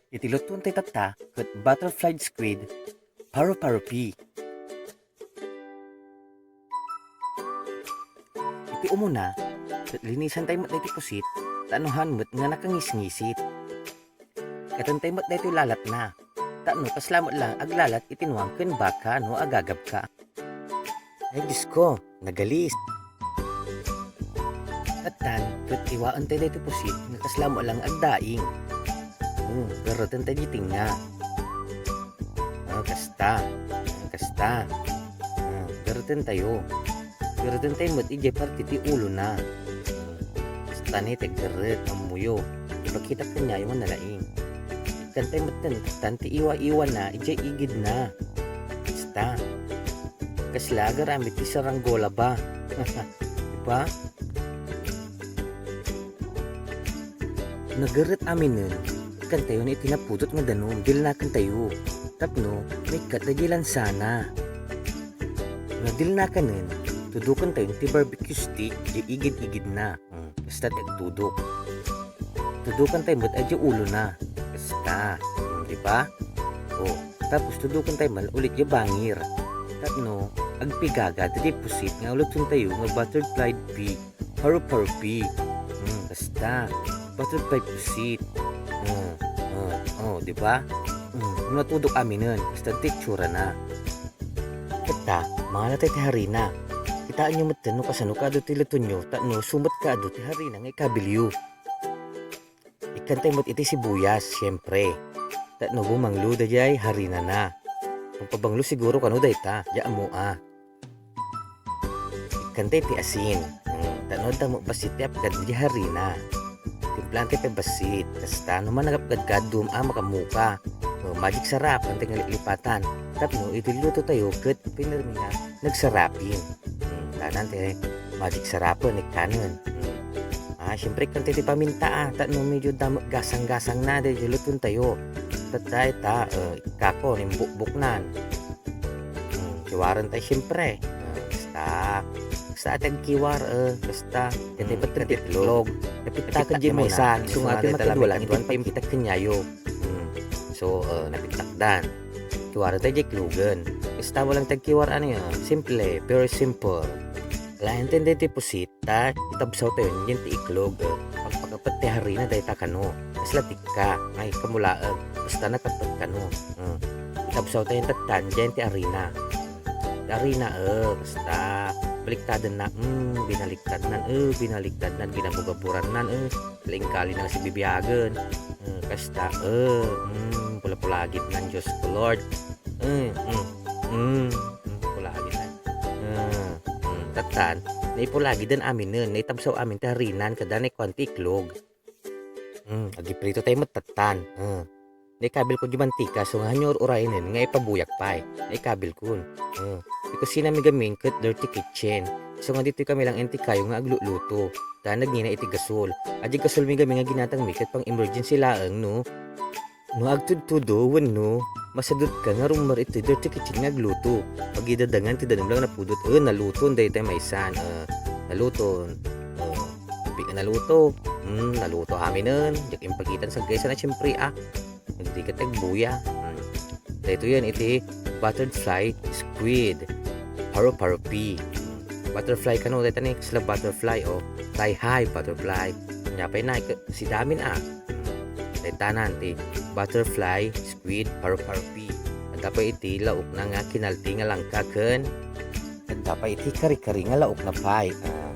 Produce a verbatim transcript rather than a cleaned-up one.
Iti lutuentayo tatta ket butterfly squid, paru-paru pea. Iti umuna, ket linisentayo met daytoy pusit, ta anuhan met nga nakangisngisit. Katentayo met daytoy lalatna, tapno kasla met laeng aglalat iti nuang ken baka no agagabka. Ay, Diyos ko, nagalis. Ket tan, ket iwaentayo daytoy pusit nga kasla met laeng agdaing. Hmm, garretentayo diay tengnga. Ah, kasta. Ah, kasta. Ah, garretentayo. Garretentayo met idiay parte ti ulona. Hmm, kasta ni ti aggarret, ammoyo. Ipakitak kaniayo nga nalaing. Ikkentayo met tan ti iwa-iwana idiay igidna. Kasta. Kasla agaramid ti saranggola ba? Diba? Nagarret aminen, ikkentayo iti napudot nga danum, dilnakentayo. Tapno, maikkat daydiay lansana. No dilnakanen, tudokentayo ti barbecue stick, diay igid-igidna. Hmm, kasta ti agtudok. Tudokentayo met idiay ulona. Kasta. Hmm, di ba? O, tapos tudokentayo man ulit diay bangir. Tapno, agpigaga daydiay pusit nga lutuentayo nga butterfly pea, paru-paru pea. Hmm, kasta. Butterfly pusit. Hmm, hmm, o, di ba? Hmm, natudok aminen. Kasta ti itsurana. Ket ta, manganatayo ti harina. Kitaenyo metten no kasano kaadu ti lutonyo, tapno isu met kaadu ti harina nga ikabilyo. Ikkentayo met iti sibuyas, siempre. Tapno bumanglo daydiay harinana. Mapabanglo siguro kano dayta, diay ammo a. Ikkentayo ti asin. Hmm, tapno adda met bassit ti apgadmo diay harina. Timplaentayo pay bassit. Kasta, no managapgadgadum a makamuka. O, Magic Sarap, ken ti nga liplipatan. Tapno, iti lutotayo, ket pinirmi nga nagsarapin. Hmm, tanan ti Magic Sarapen, ikkanen. Hmm. Ah, siyempre, ikkentayo ti paminta, ah. Tapno medyo dam-, gasang-gasangna, daydiay lutoentayo. Tatta, ita, eh, ikkako, nimbukboknan. Hmm, kiwarentayo, siyempre. Ah, basta, basta ti agkiwar, eh, basta. Ket Hmm, ipet ti itlog. Itlog. Ipitta ket diay maysa, isu nga ti makidua lang iti pimpitak kaniayo. Hmm. So, eh, napittakdan. Kiwarentayo diay itlogen. Basta lang ti agkiwar, ano yan? Simple, very simple. Laeng ti daytoy pusit, ta itabsawtayo diay ti itlog, eh. Pagpakapet ti harina dayta kano. Kasla tikka, ay, kamulaeng. Basta nakapet kano. Eh. Itabsawtayo tattan diay ti harina. Ti harina, eh, basta baliktadenna, mm, binaliktadnan, eh, binaliktadnan, ginabugaburannan, eh. Lingkali na si bibiagen. Eh, kasta, eh, mm, pulapulagidnan, Diyos ko, Lord. Eh, mm, mm, mm, pulagidnan. Eh, mm, tattan, naipulagiden aminen, naitabsaw amin ti harinan, kada naikuan ti itlog. Mm, agipiritotayo met tattan. Eh, naikabilko diay mantika, so nga hanyo ur-urayenen nga ipabuyak pay. Naikabilkon. Eh, ti kusinami gamin ket dirty kitchen. So nga ditoy kami lang enti kayo nga agluluto. Ta nagnina iti gasol. Diay gasolmi gamin nga ginatangmi ket pang-emergency laeng no, no agtudtudo wenno masadutka nga rummuar iti dirty kitchen nga agluto. Pagidadangan ti danum lang napudot. Eh, naluton dayta maysan. Eh, naluton. Eh, naluto. Hmm, naluto aminen. Diak impakitan, saggaysana, siyempre, ah. Nagdikat agbuya. Hmm. Daytoyen iti butterfly squid. Paru-paru pea. Hmm. Butterfly kano, dayta ni kasla butterfly, o. Fly high butterfly. Ania pay na, ik-, sidamin, ah. Hmm. Daytanan ti butterfly squid paru-paru pea. Adda pay iti laokna nga kinalti nga langka ken adda pay iti kari-kari nga laokna pay. Ah.